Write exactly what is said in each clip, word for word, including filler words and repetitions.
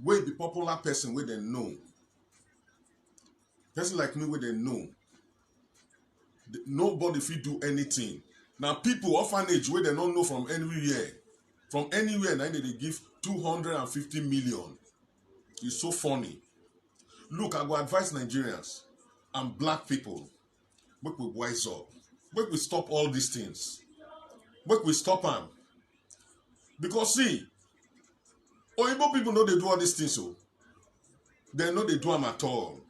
wey be popular person wey dem know, person like me wey dem know, th- nobody fit do anything. Na people, orphanage wey dem no know from anywhere, from anywhere, na im dem dey give two hundred and fifty million. It's so funny. Look, I go advise Nigerians and black people, make we wise up, make we stop all these things, make we stop am. Because see, Oyibo people no dey do all these things, so dem no dey do am at all.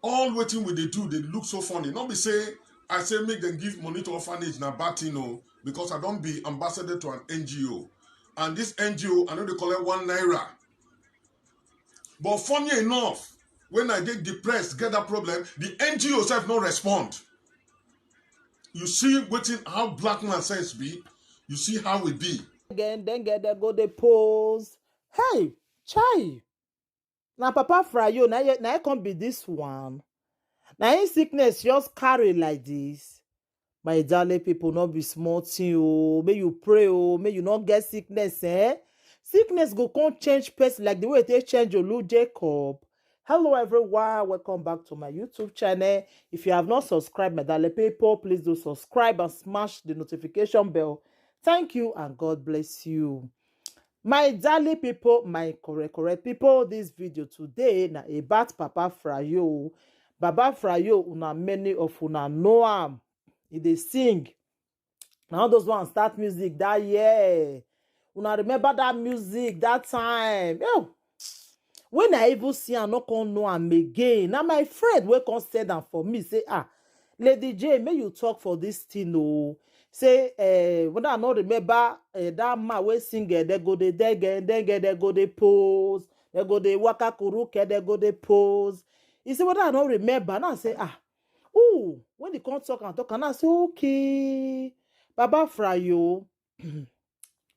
All wetin we dey do dey look so funny. No be say I say make dem give money to orphanage na bad thing o, because I don be ambassador to an N G O, and this N G O, I no dey collect one naira. But funny enough, when I dey depressed, get that problem, the N G O sef no respond. You see wetin, how black man sense be? You see how we be? Again, then get they go the pose. Hey, chai. Now, Papa Frayo, now you now come be this one. Now in sickness just carry like this. My darling people, not be small thing. Oh, may you pray. Oh, may you not get sickness. Eh, sickness go come change person like the way they change Olu Jacob. Hello everyone, welcome back to my YouTube channel. If you have not subscribed, my darling people, please do subscribe and smash the notification bell. Thank you and God bless you. My darling people, my correct correct people, this video today na about Papa Frayo. Baba Frayo, una, many of una know am. He dey sing. Now those ones start music that year. Una remember that music that time? Yo, when I even see am, no come know am again. Now my friend wey come send am for me say, ah, Lady J, may you talk for this thing, oh. Say, eh, when I no remember eh, that man wey sing eh, they go dey dege, dege, they go dey pose, they go dey waka kuruke, they go dey pose. He say, when I no remember, now I say, ah, ooh, when he come talk and talk, and I say, okay, Baba Frayo.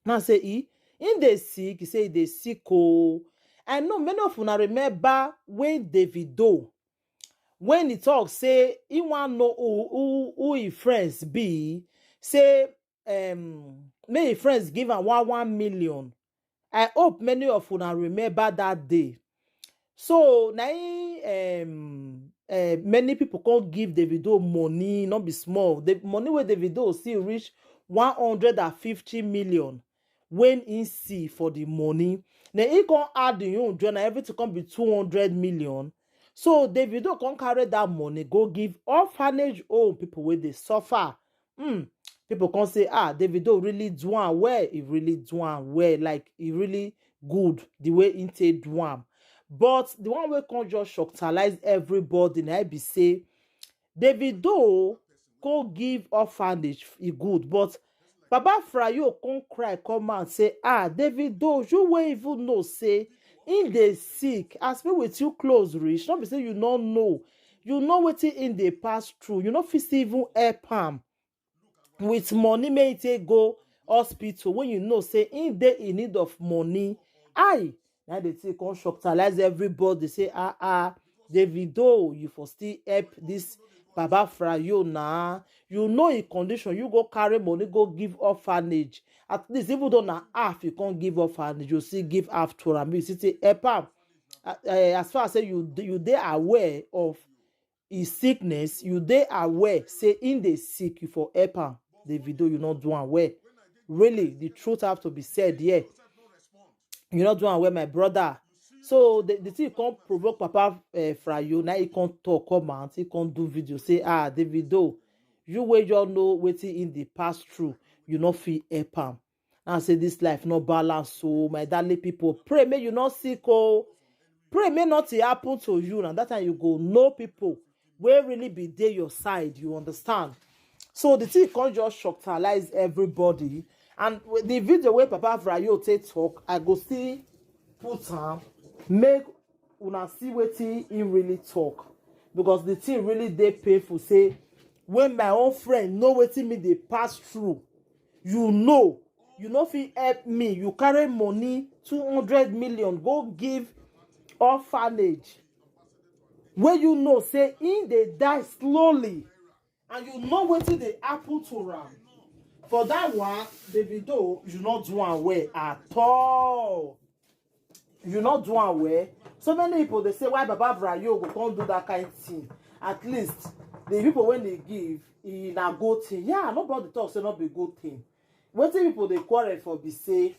Now I say, he, in dey sick, he say he dey sick, oh. I know many of una remember when Davido, when he talk say he wan know who who who him friends be, say um make him friends give am one one million. I hope many of una remember that day. So na him, um, uh, many people come give Davido money, not be small. The money wey Davido see reach one hundred and fifty million when he see for the money. Then he come add the own join, na everything come be two hundred million. So Davido come carry that money go give orphanage home, people wey dey suffer. Hmm. People come say, ah, Davido really do am well. He really do am well. Like, he really good the way he take do am. But the one wey come just shocktalize everybody na be say Davido go give orphanage, e good, but Baba Frayo come cry come out say, ah, Davido, you wey even know say him dey sick, as me with you close reach, no be say you no know, you know wetin him dey pass through, you no fit still even help am with money make him take go hospital when you know say him dey in need of money. I na the thing come shocktalize everybody say, ah, ah, Davido, you for still help this Baba Frayo na. You know him condition, you go carry money go give orphanage. At least even though na half you can't give orphanage, you still give half to am. You still help am. Uh, uh, as far as say you you dey aware of his sickness, you dey aware say him dey sick, you for help am. Davido, you not do am well. Really, the truth have to be said here. You not do am well, my brother. So the, the thing come provoke Papa uh, Frayo. Now he can't talk, come out, he can't do video. Say, ah, Davido, you wey just know wetin in the pass through, you no fit help am. Now say this life no balance. So my darling people, pray may you not sick. Oh, pray may nothing happen to you. And that time you go know people wey really be dey your side. You understand? So the thing come just shocktalize everybody. And with the video where Papa Frayo take talk, I go see put am make una see wetin he really talk, because the thing really dey painful. Say when my own friend know wetin me dey pass through, you know, you no fit help me, you carry money two hundred million go give orphanage wey you know say him dey die slowly, and you know wetin dey happen to am. For that one, Davido, you not do am well at all. You not do am well. So many people they say, "Why Baba Vrayo go come do that kind thing?" At least the people when they give, e na good thing. Yeah, nobody talk say not be good thing. Wetin people they quarrel for be say,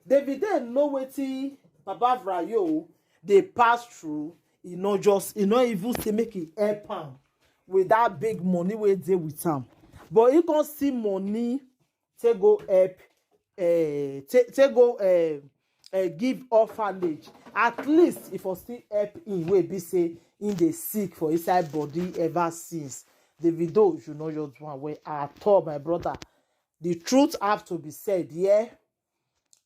Davido know wetin Baba Vrayo they pass through. E no just, e no even say make e help am with that big money wey dey with am, but e come see money take go help, uh, take, take go uh, uh, give orphanage. At least if I still help him, wey be say him dey sick for inside body ever since. Davido, you know your one way at all, my brother. The truth have to be said, yeah.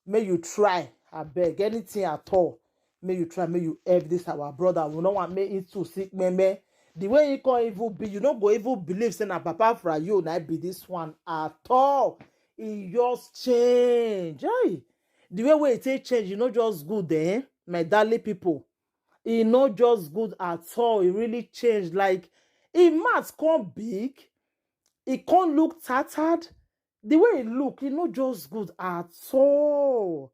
May you try, I beg, anything at all. May you try, may you help this our brother. We no want make it too sick, meme. The way he can't even be, you no go even believe say na Papa Frayo na be this one at all. He just change. Hey, the way wey he take change, you know, just good, eh? My darling people, he not just good at all. He really changed. Like, he must come big. He can't look tattered. The way he look, he not just good at all.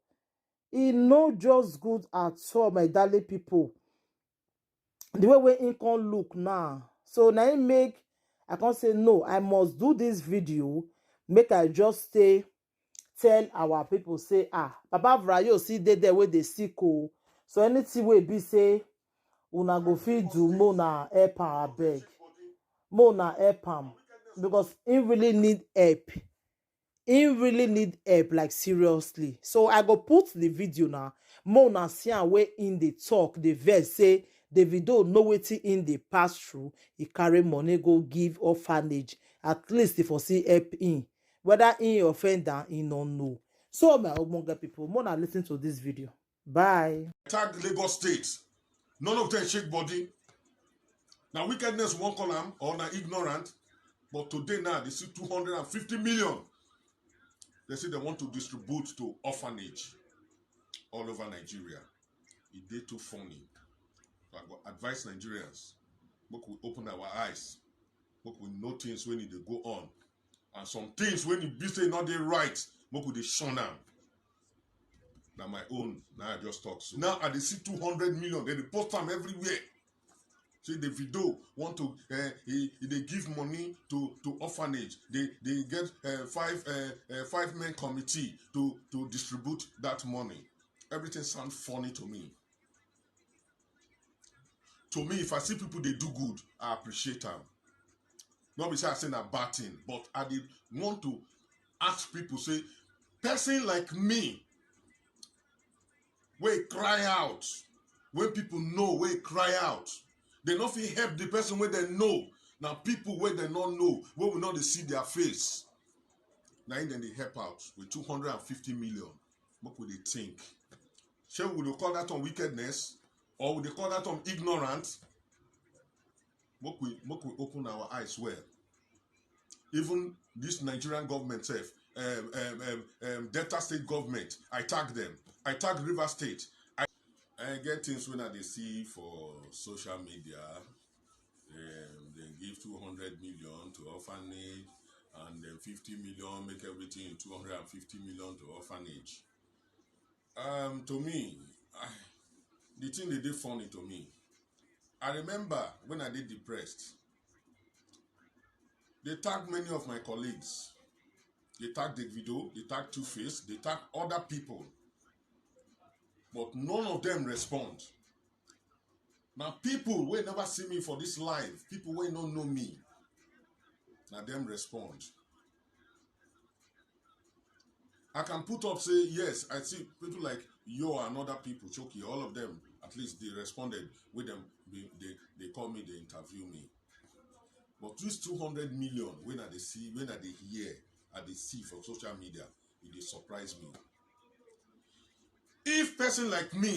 He not just good at all, my darling people. The way wey he come look now. So now he make, I can't say no. I must do this video. Make I just stay tell our people say, ah, Baba Vrayo see dey there where they sick, oh. So anything wey be say, una go fit do, mo na help am, I beg. Mo na help am, because he really need help. He really need help, like, seriously. So I go put the video now. Mo na see am where in the talk, the verse say, Davido know wetin in the pass through. He carry money go give orphanage. At least if I see help in, whether in offend am, he no know. So my ogbonge people, mo na listen to this video. Bye. Tag Lagos State. None of them shake body. Now wickedness won't call them or na ignorant. But today now they see two hundred and fifty million. They say they want to distribute to orphanage all over Nigeria. It dey too funny. So I go advise Nigerians, make we open our eyes, make we know things when they go on, and some things when it be say not dey right, make we dey shun am. Na my own, na I just talk so. Now I dey see two hundred million, they dey post am everywhere. Say Davido want to, uh, he, he dey give money to, to orphanage. They, they get, uh, five, uh, uh, five men committee to, to distribute that money. Everything sound funny to me. To me, if I see people they do good, I appreciate them. Not be say I say na bad thing, but I dey want to ask people say, person like me, wey cry out, when people know, wey cry out, they no fit help the person wey they know. Now people wey they no know, wey we no dey see their face, now then they help out with two hundred and fifty million. Make we dey think. Shey we dey call that on wickedness, or we dey call that on ignorance? Make we, make we open our eyes well. Even this Nigerian government sef, um, um, um, um, Delta State government, I tag them. I tag River State. I, I get things when I dey see for social media. Um, they give two hundred million to orphanage, and then fifty million, make everything two hundred and fifty million to orphanage. Um, to me, I, the thing they dey funny to me. I remember when I did depressed, they tagged many of my colleagues. They tagged Davido, they tagged Two Face, they tagged other people. But none of them respond. Now people will never see me for this live, people will not know me. Now them respond. I can put up say, yes, I see people like you and other people, Chucky, all of them, at least they responded with them. They, they, they call me, they interview me. But this two hundred million, when I dey see, when I dey hear, I dey see for social media, it dey surprise me. If person like me